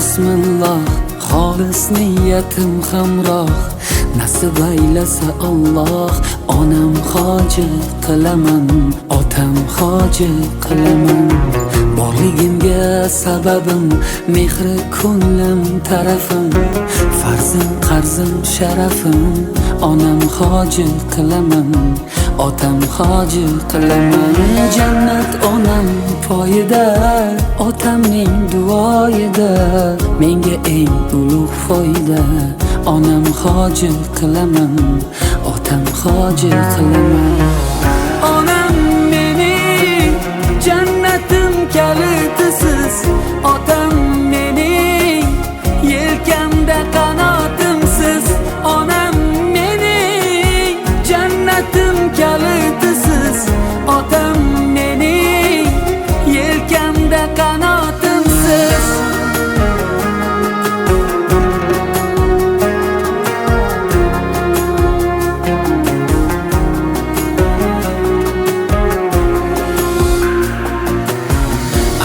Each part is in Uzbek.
bismillah, xolis niyatim hamroh. Nasib aylasa Alloh, onam hoji qilaman, otam hoji qilaman. Borligimga sababim, mehri ko'nglim tarafim, farzim qarzim sharafim, onam hoji qilaman, otam hoji qilaman. Jannat onam poyida, otamning duoyida, menga eng ulug' foyda, onam hoji qilaman, otam hoji qilaman. Onam mening jannatim kalitisiz, otam mening yelkamda qanotimsiz. Onam mening jannatim kalitisiz, otam mening yelkamda qanotimsiz.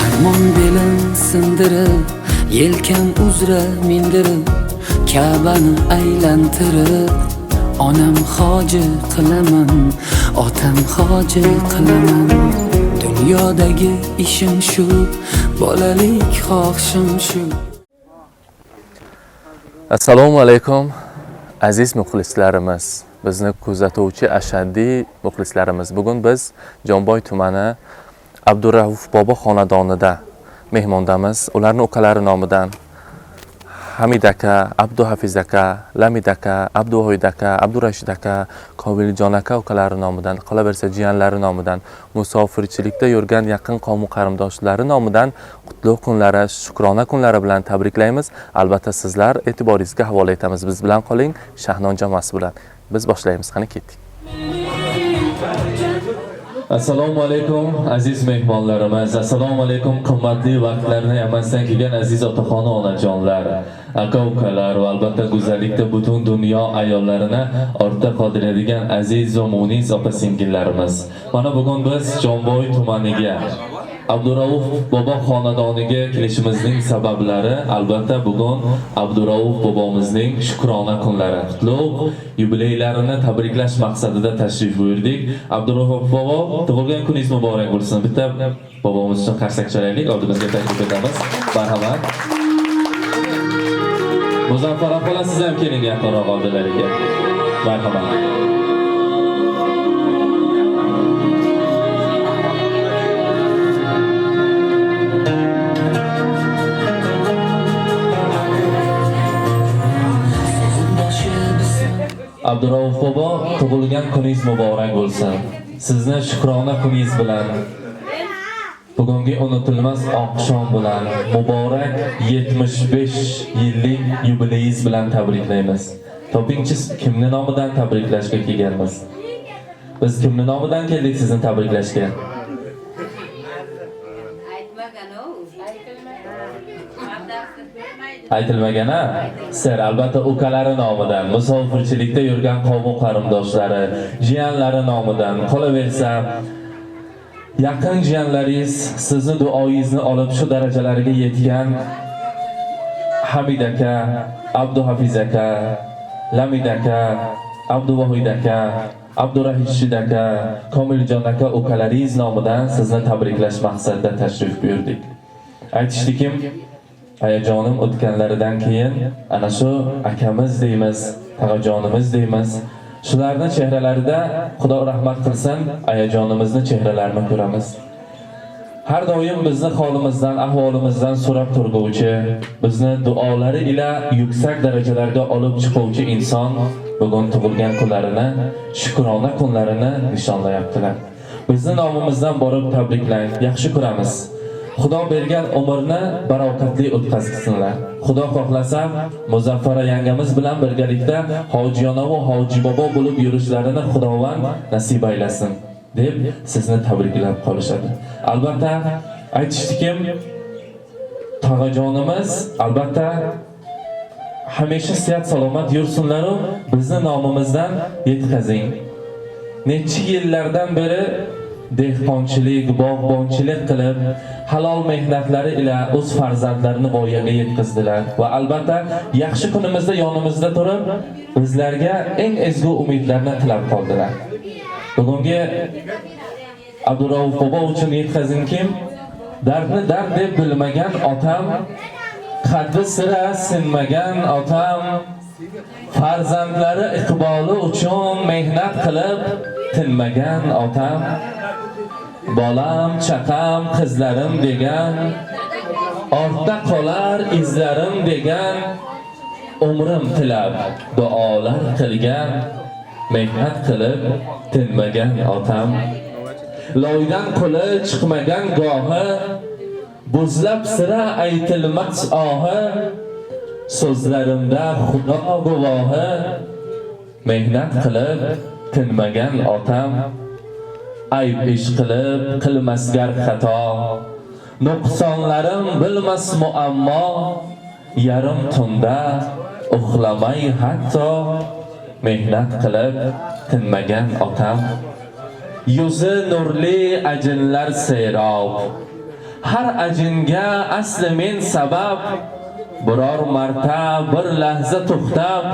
Armon belim sindirib, yelkam uzra mindirib, Ka'bani aylantirib, onam hoji qilaman, otam hoji qilaman. Dunyodagi ishim shu, bolalik xohishim shu. Assalomu alaykum aziz muxlislarimiz, bizni kuzatuvchi ashaddiy muxlislarimiz. Bugun biz Jomboy tumani Abdurauf bobo xonadonida mehmondamiz. Ularni ukalari nomidan Hamid aka, Abduhafiz aka, Lamid aka, Abduvohid aka, Abdurashid aka, Kobiljon aka ukalari nomidan, qolaversa jiyanlari nomidan, musofirchilikda yurgan yaqin qavm qarindoshlari nomidan qutlug' kunlari, shukrona kunlari bilan tabriklaymiz. Albatta sizlar e'tiboringizga havola etamiz. Biz bilan qoling, Shahnon jamoasi bilan. Biz boshlaymiz, qani ketdik. Assalomu alaykum aziz mehmonlarimiz. Assalomu alaykum qimmatli vaqtlarni amasdan kelgan aziz otaxon onajonlar, aka ukalar va albatta go'zallikda butun dunyo ayollarini ortda qoldiradigan aziz va munis opa singillarimiz. Mana bugun biz Jomboy tumaniga Abdurauf bobo xonadoniga kelishimizning sabablari albatta bugun Abdurauf bobomizning shukrona kunlari, qutlug' yubileylarini tabriklash maqsadida tashrif buyurdik. Abdurauf bobo, tug'ilgan kuningiz muborak bo'lsin. Bitta bobomiz uchun qarsak chalaylik, oldimizga taklif etamiz. Marhamat. Muzaffar opa, siz ham keling yaqinroq oldilariga. Marhamat. Abdurauf bobo, tug'ilgan kuningiz muborak bo'lsin. Sizni shukrona kuningiz bilan, bugungi unutilmas oqshom bilan, muborak 75 yillik yubileyiz bilan tabriklaymiz. Topingchi, kimni nomidan tabriklashga kelganmiz? Biz kimni nomidan keldik sizni tabriklashga? Aytilmagan a? Sir, albatta ukalari nomidan, musofirchilikda yurgan qavm qarindoshlari, jiyanlari nomidan, qolaversa yaqin jiyanlaringiz sizni duoyingizni olib shu darajalarga yetgan Hamid aka, Abduhafiz aka, Lamid aka, Abduvohid aka, Abdurahid aka, Komiljon aka ukalaringiz nomidan sizni tabriklash maqsadida tashrif buyurdik. Aytishdikim, ayajonim o'tganlaridan keyin ana shu akamiz deymiz, tag'ajonimiz deymiz. Shularning chehralarida Xudo rahmat qilsin, ayajonimizni chehralarini ko'ramiz. Har doim bizni holimizdan, ahvolimizdan so'rab turguvchi, bizni duolari ila yuksak darajalarga olib chiquvchi inson bugun tug'ilgan kunlarini, shukrona kunlarini nishonlayaptilar. Bizni nomimizdan borib tabriklang, yaxshi ko'ramiz. Xudo bergan umrni barokatli o'tkazsinlar. Xudo xohlasa, Muzaffara yangamiz bilan birgalikda hojiyona va hoji bobo bo'lib yurishlarini Xudovand nasib aylasin deb sizni tabriklab qolishadi. Albatta, aytishdikim, tog'ajonimiz albatta hamisha sihat salomat yursinlar-u, bizni nomimizdan yetkazing. Necha yillardan beri Dehqonchilik, bog'bonchilik qilib, halol mehnatlari ila o'z farzandlarini voyaga yetkazdilar va albatta yaxshi kunimizda yonimizda turib, bizlarga eng ezgu umidlarni tilab qoldilar. Bugungi Abdurauf bobo uchun yetkazingkim, dardni dard deb bilmagan otam, qaddi sira sinmagan otam, farzandlari iqboli uchun mehnat qilib tinmagan otam, bolam, chaqam, qizlarim degan, ortda qolar izlarim degan, umrim tilab duolar qilgan, mehnat qilib tinmagan otam, loydan qo'li chiqmagan gohi, bo'zlab sira aytilmas ohi, so'zlarimda Xudo guvohi, mehnat qilib tinmagan otam, ayb ish qilib qilmasgar xato, nuqsonlarim bilmas muammo, yarim tunda uxlamay hatto, mehnat qilib tinmagan otam, yuzi nurli ajinlar serob, har ajinga asli men sabab, biror marta bir lahza to'xtab,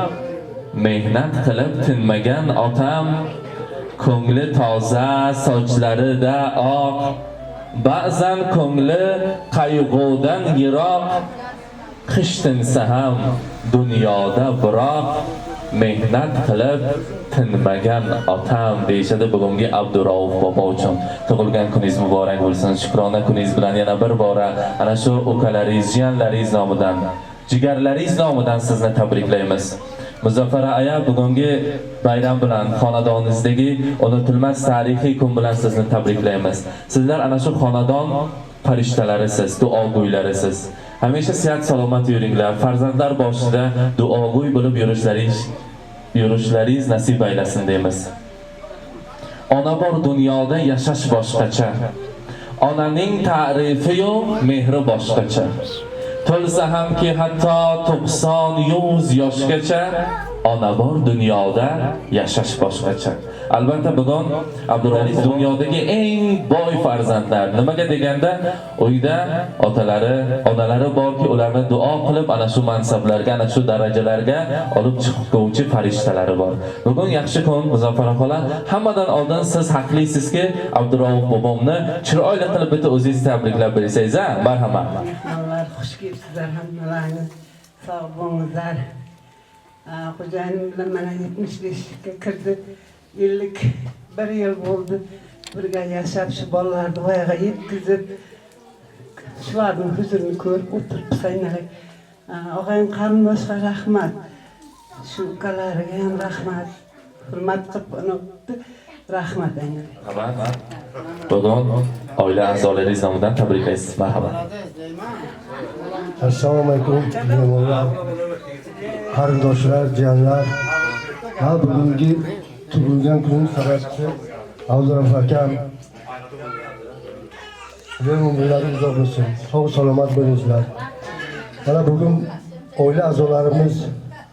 mehnat qilib tinmagan otam, ko'ngli toza, sochlarida oq, ba'zan ko'ngli qayg'udan yiroq, qish tinsa ham dunyoda biroq, mehnat qilib tinmagan otam deyishadi bugungi Abdurauf bobo uchun. Tug'ilgan kuningiz muborak bo'lsin. Shukrona kuningiz bilan yana bir bora ana shu ukalaringiz, jiyanlaringiz nomidan, jigarlaringiz nomidan sizni tabriklaymiz. Muzaffara aya, bugungi bayram bilan, xonadoningizdagi unutilmas tarixiy kun bilan sizni tabriklaymiz. Sizlar ana shu xonadon farishtalarisiz, duogo'ylarisiz. Hamisha sihat salomat yuringlar. Farzandlar boshida duogo'y bo'lib yurishlaringiz nasib aylasin deymiz. Ona bor dunyoda yashash boshqacha. Onaning ta'rifi yo'q, mehri boshqacha. To'lsa hamki hatto 90-100 yoshgacha, ona bor dunyoda yashash boshqacha. Albatta bugun Abdurauf dunyodagi eng boy farzandlar. Nimaga deganda, uyda otalari, onalari borki, ularni duo qilib ana shu mansablarga, ana shu darajalarga olib chiquvchi farishtalari bor. Bugun yaxshi kun, Muzaffar xola, hammadan oldin siz haqlisizki, Abdurauf bobomni chiroyli qilib bitta o'zingiz tabriklab bersangiz, ha? Marhamat. Mehmonlar, xush kelibsizlar hammalaringiz. Sog' bo'lingizlar. Xo'jayinim bilan mana 75 ga kirdi. 51 yil bo'ldi. Birga yashab, shu bolalarni voyaga yetkazib, shularning huzurini ko'rib o'tiribmiz aynalar. Og'ayin qarindoshga rahmat. Shu ukalariga ham rahmat. Hurmat qilib uni rahmat aynalar. Marhamat. Bugun oila a'zolaringiz nomidan tabriklaysiz. Marhamat. Assalomu alaykum, mehmonlar, qarindoshlar, jiyanlar. Ha, bugungi tug'ilgan kuning sababchisi Abdurauf akam. Umrlari uzoq bo'lsin, sog' salomat bo'linglar. Mana bugun oila a'zolarimiz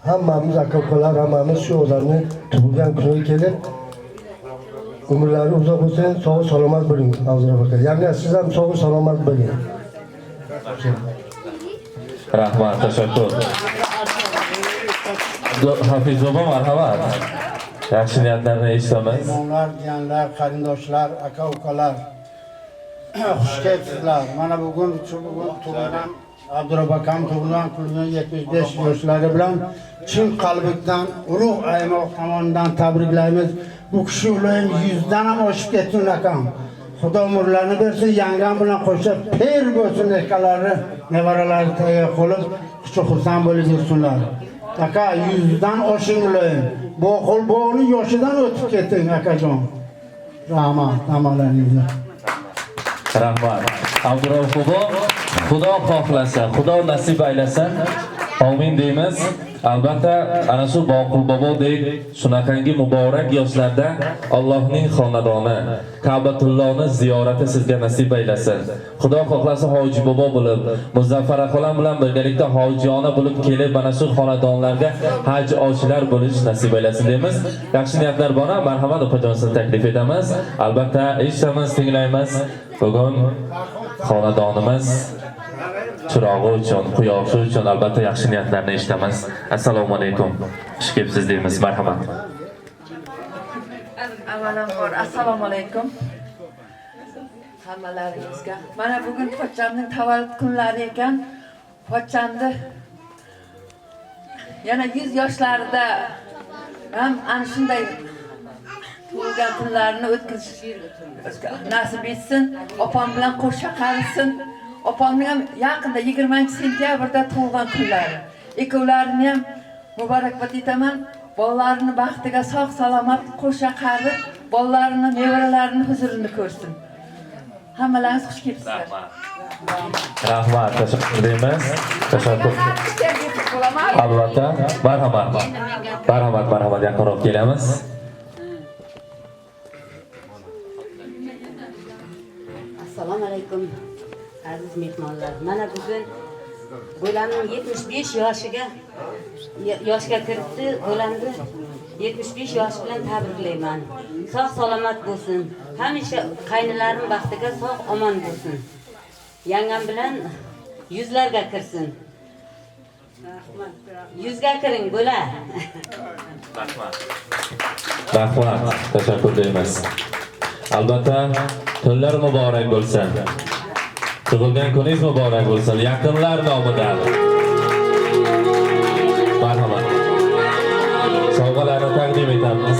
hammamiz, aka ukalar hammamiz shu odamni tug'ilgan kuniga kelib, umrlari uzoq bo'lsin, sog' salomat bo'ling, Abdurauf aka. Yanga, siz ham sog' salomat bo'ling. Rahmat, tashakkur. Hafiz bobo, marhamat. Yaxshi niyatlarni eshitamiz. Mehmonlar, jiyanlar, qarindoshlar, aka ukalar, xush kelibsizlar. Mana bugun shu bugun tug'ilgan Abdurauf akam tug'ilgan kunini 75 yoshlari bilan chin qalbimdan urug' aymoq tomonidan tabriklaymiz. Bu kishi ularning 100 dan ham oshib ketsin akam. Xudo umrlarini bersin, yangam bilan qo'shib pir bo'lsin, akalari, nevaralari tayyor qilib, xush xursand bo'lib yursinlar. Aka, 100 dan oshing ular. Bu qo'l bo'g'ini yoshidan o'tib ketding, akajon. Rahmat hammalaringizga. Rahmat. Abdurauf bobo, Xudo xohlasa, Xudo nasib aylasa, amin deymiz. Albatta, ana shu Boqir bobodek shunaqangi muborak yoshlarda Allohning xonadoni, Ka'batullohni ziyorati sizga nasib aylasin. Xudo xohlasa hoji bobo bo'lib, Muzaffar xolam bilan birgalikda hojiyona bo'lib kelib, mana shu xonadonlarga haj oshilar bo'lish nasib aylasin deymiz. Yaxshi niyatlar bor, marhamat opajon, sizni taklif etamiz. Albatta, eshitamiz, tinglaymiz. Bugun xonadonimiz chirog'i uchun, quyoshi uchun albatta yaxshi niyatlarni eshitamiz. Assalomu alaykum. Xush kelibsiz deymiz, marhamat. Avvalambor assalomu alaykum hammalaringizga. Mana bugun pochchamning tavallud kunlari ekan. Pochchamni yana 100 yoshlarida ham ana shunday tug'ilgan kunlarini o'tkazish nasib etsin. Opam bilan qo'sha qarisin. Opamning ham yaqinda 20-sentyabrda tug'ilgan kunlari. Ikkovlarini ham muborakbod etaman. Bolalarini baxtiga sog' salomat qo'sha qarib, bolalarini, nevaralarini huzurini ko'rsin. Hammalaringiz xush kelibsizlar. Rahmat, tashakkur deymiz. Tashakkur. Albatta, marhamat. Marhamat, marhamat, yaqinroq kelamiz. Assalomu alaykum aziz mehmonlar. Mana bugun bo'lamning 75 yoshiga yoshga kiribdi. Bo'lamni 75 yosh bilan tabriklayman. Sog' salomat bo'lsin. Hamisha qaynilarim baxtiga sog' omon bo'lsin. Yangam bilan yuzlarga kirsin. Yuzga kiring bo'la. Rahmat. Rahmat, tashakkur deymiz. Albatta, tunlar muborak bo'lsin. Tug'ilgan kuningiz muborak bo'lsin. Yaqinlar nomidan. Marhamat. Sovg'alarni taqdim etamiz.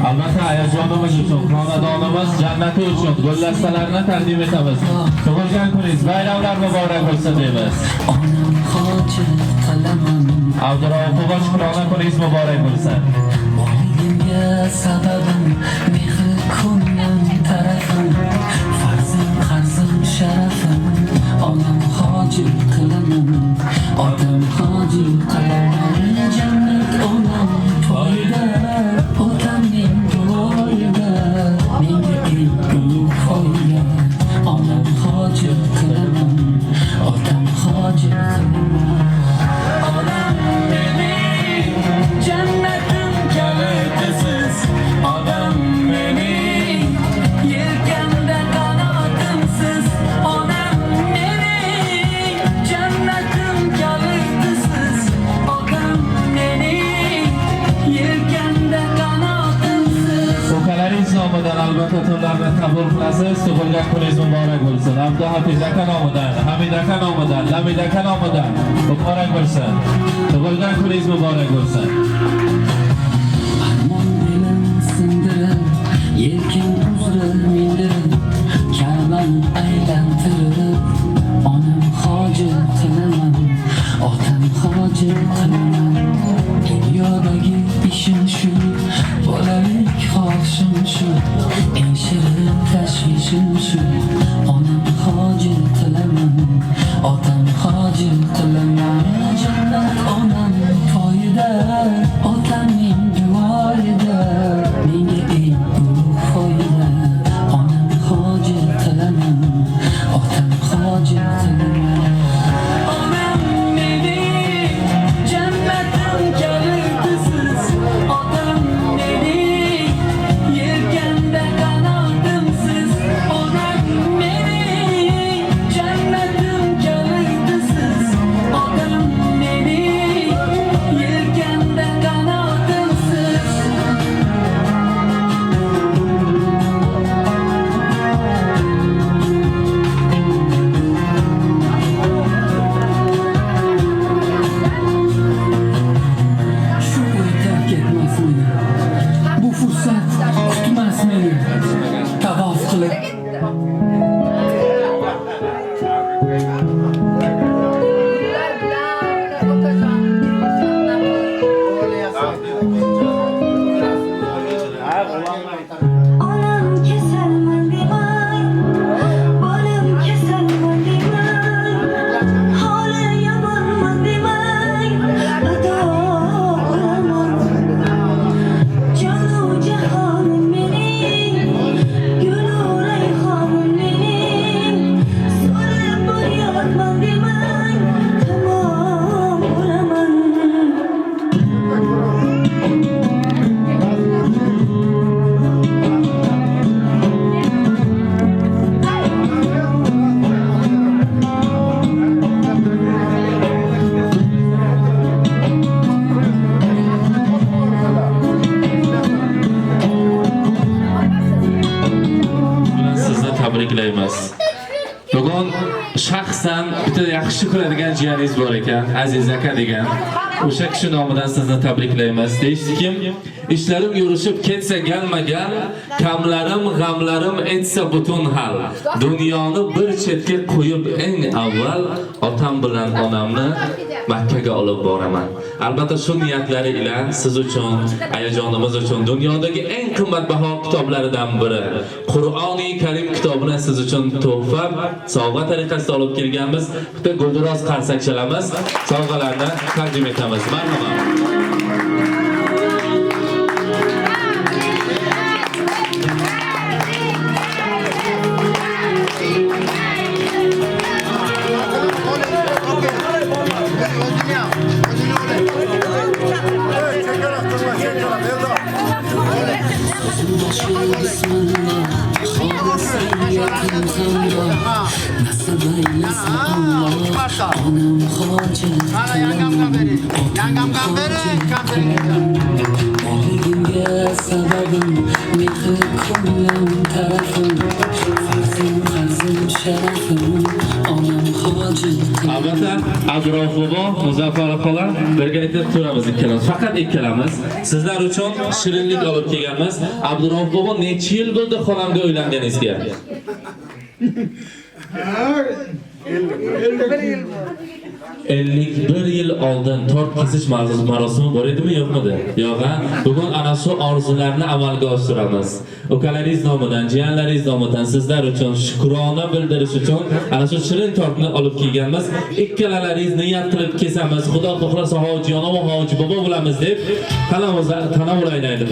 Albatta, ayajonimiz uchun, xonadonimiz jannati uchun guldastalarni taqdim etamiz. Tug'ilgan kuningiz, bayramlar muborak bo'lsin deymiz. Onam hoji qilaman. Abdurauf buva, shukrona kuningiz muborak bo'lsin. Boyligimga sababim, mehr ko'nglim tarafim, farzim qarzim sharafim. Onam hoji qilaman, otam hoji qilaman. Jannat onam poyida, otamning to'yida, menga eng ulug' foyda. Onam hoji qilaman, otam hoji qilaman. Onam mening jannatim kalitisiz, onam mening yelkamda qanotimsiz. Onam mening jannatim kalitisiz, otam mening yelkamda qanotimsiz. Ukalaringiz nomidan albatta tunlarni qabul qilasiz. Tug'ilgan kuningiz muborak bo'lsin. Abduhafiz aka nomidan, Hamid aka nomidan, Lamid aka nomidan muborak bo'lsin. Tug'ilgan kuningiz muborak bo'lsin. Armon belim sindirib, yelkam uzra mindirib, Ka'bani aylantirib, onam hoji qilaman, otam hoji qilaman. Dunyodagi ishim shu, bolalik xohishim shu, eng shirin tashvishim shu. Onam hoji qilaman, otam hoji qilaman. Jannat onam poyida, otamning Onam kasalman demang, bolam kasalman demang, holi yomonman demang, ado ulaman. Jonu jahonim mening, gulu rayhonim mening, so'rab boryapman demang, tamom o'laman. Bilan sizni tabriklaymiz. Bugun shaxsan bitta yaxshi ko'radigan jiyaningiz bor ekan, Aziz aka degan. O'sha kishi nomidan sizni tabriklaymiz. Deyishdiki, ishlarim yurishib ketsa galma-gal, kamlarim, g'amlarim etsa butun hal. Dunyoni bir chetga qo'yib eng avval otam bilan onamni Makkaga olib boraman. Albatta shu niyatlari ila siz uchun, ayajonimiz uchun dunyodagi eng qimmatbaho kitoblaridan biri Qur'oni Karim kitobini siz uchun tuhfa, sovg'a tariqasida olib kelganmiz. Bitta gulduros qarsak chalamiz, sovg'alarni taqdim etamiz. Marhamat. Bismillah, xolis niyatim zumra, nasib aylasin Alloh, onam hojat Yangamga bering, kamtaringga. Borligimga sababim, mehr ko'nglim tarafim, farzim qarzim sharafim, onam hojat. Albatta, Abdurauf bobo, Muzaffar xola birgalikda turamiz ikkalamiz. Faqat ikkalamiz. Sizlar uchun shirinlik olib kelganmiz. Abdurauf bobo, necha yil bo'ldi xolamga uylanganingizga? 51 yil oldin tort kesish marosimi bor edimi, yo'qmidi? Yo'q, ha? Bugun ana shu orzularni amalga oshiramiz. Ukalaringiz nomidan, jiyanlaringiz nomidan sizlar uchun shukrona bildirish uchun ana shu shirin tortni olib kelganmiz. Ikkalalaringiz niyat qilib kesamiz. Xudo xohlasa hoji ona va hoji bobo bo'lamiz deb tanovul aylanadi.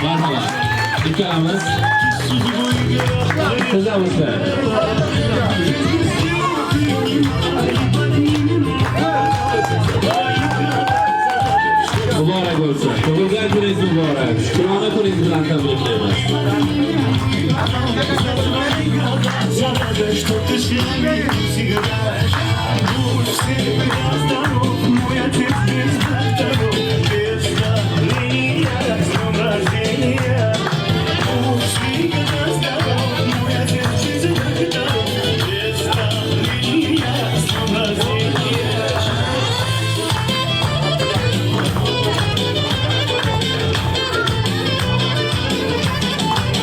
Marhamat. Ikkalamiz qizamizlar. Muborak bo'lsin. Tug'ilgan kuningiz muborak. Shukrona kuningiz bilan tabriklaymiz.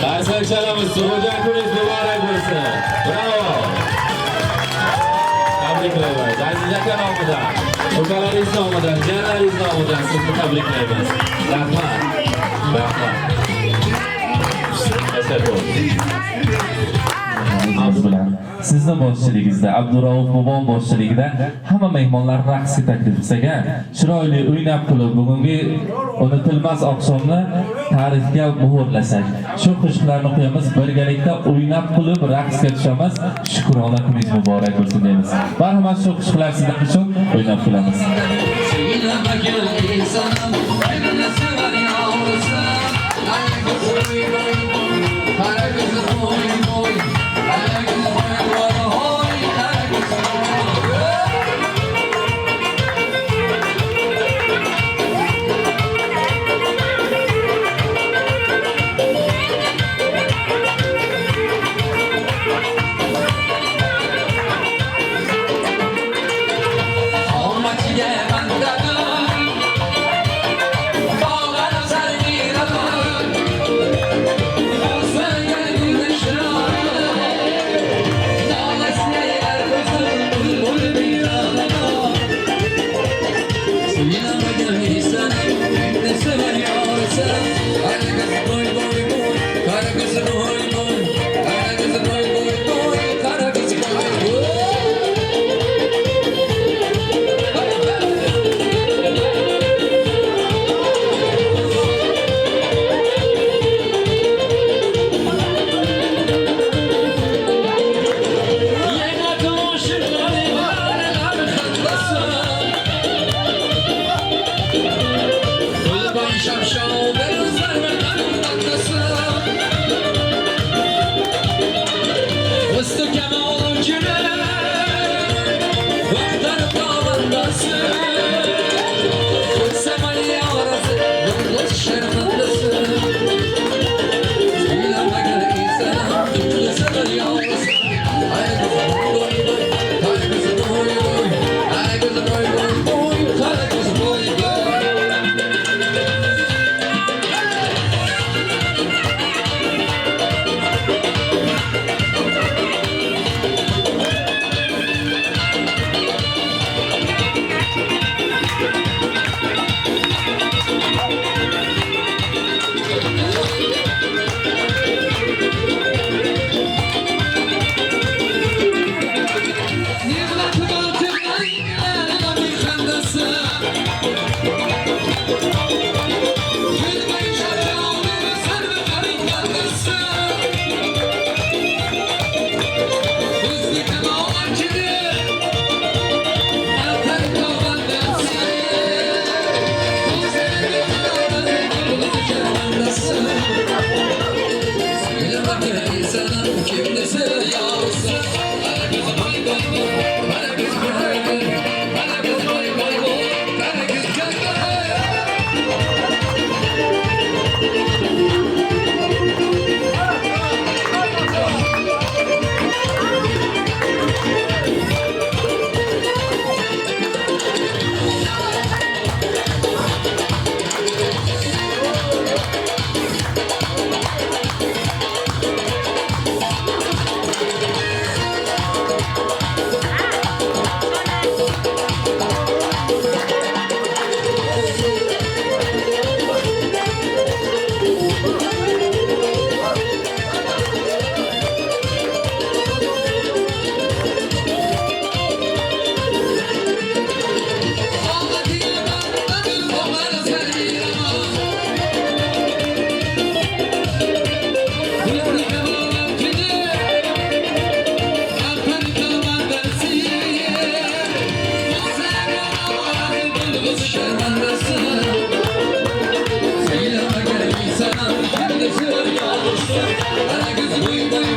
Qarsak chalamiz. Tug'ilgan kuningiz muborak bo'lsin. Bravo. Tabriklaymiz. Aziz aka nomidan, ukalaringiz nomidan, jiyanlaringiz nomidan sizni tabriklaymiz. Rahmat. Rahmat. Tashakkur. Bilan sizni boshchiligingizda, Abdurauf bobom boshchiligida hamma mehmonlar raqsga taklif qilsak, chiroyli o'ynab kulib bugungi unutilmas oqshomni tarixga muhrlasak. Shu qo'shiqlarni qo'yamiz, birgalikda o'ynab kulib raqsga tushamiz. Shukrona kuningiz muborak bo'lsin deymiz. Marhamat, shu qo'shiqlar sizlar uchun o'ynab kulamiz. Bog'lanib sarg'iraman. Dilem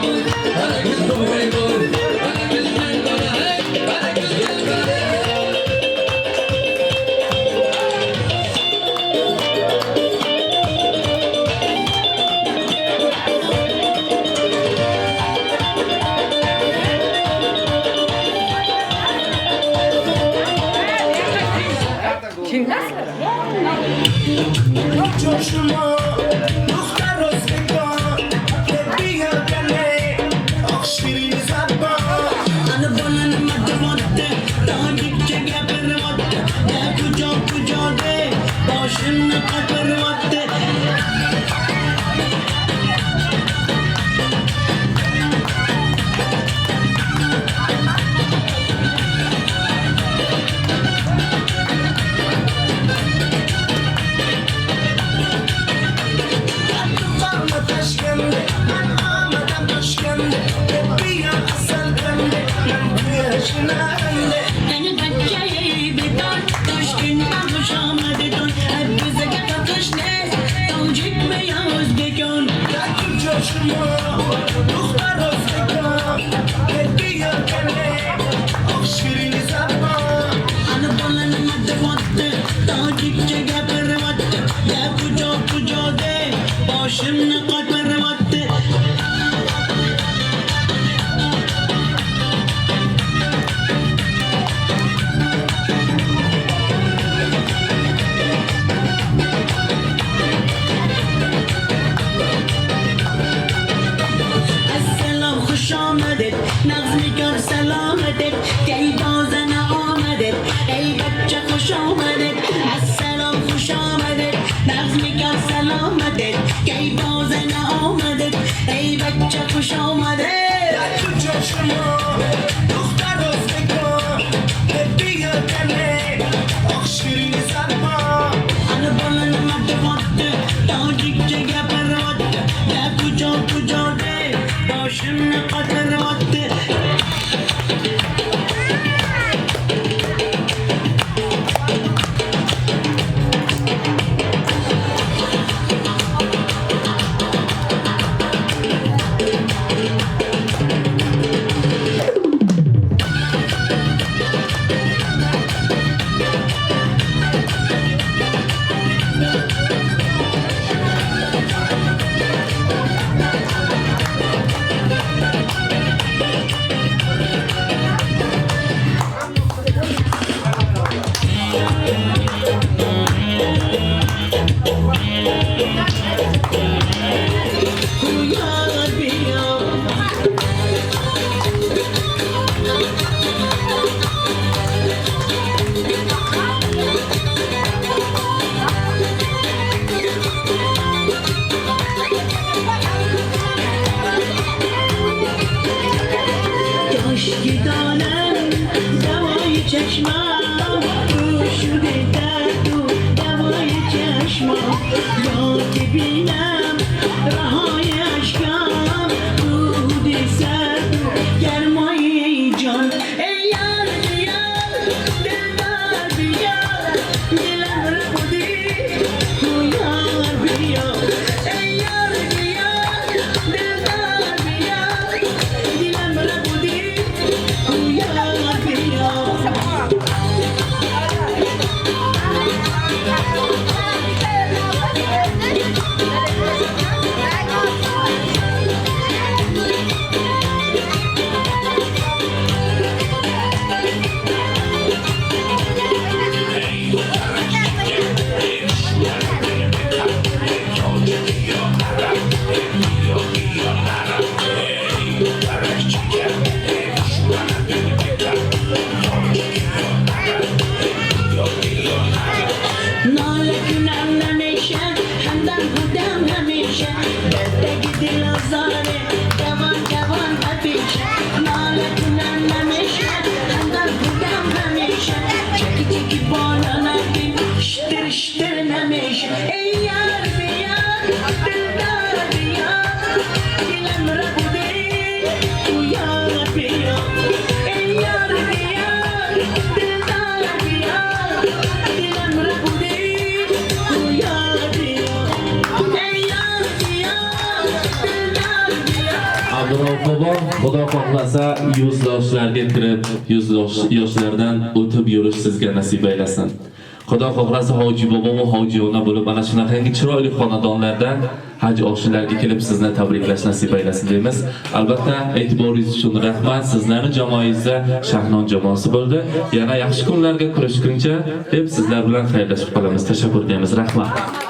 Abdurauf bobo, Xudo xohlasa 100 yoshlarga kirib, 100 yoshlardan o'tib yurish sizga nasib aylasin. Xudo xohlasa hoji bobo va hoji ona bo'lib ana shunaqangi chiroyli xonadonlarda haj oshilarga kelib sizni tabriklash nasib aylasin deymiz. Albatta, e'tiboringiz uchun rahmat. Sizlarni jamoangizda Shahnon jamoasi bo'ldi. Yana yaxshi kunlarga ko'rishguncha deb sizlar bilan xayrlashib qolamiz. Tashakkur deymiz. Rahmat.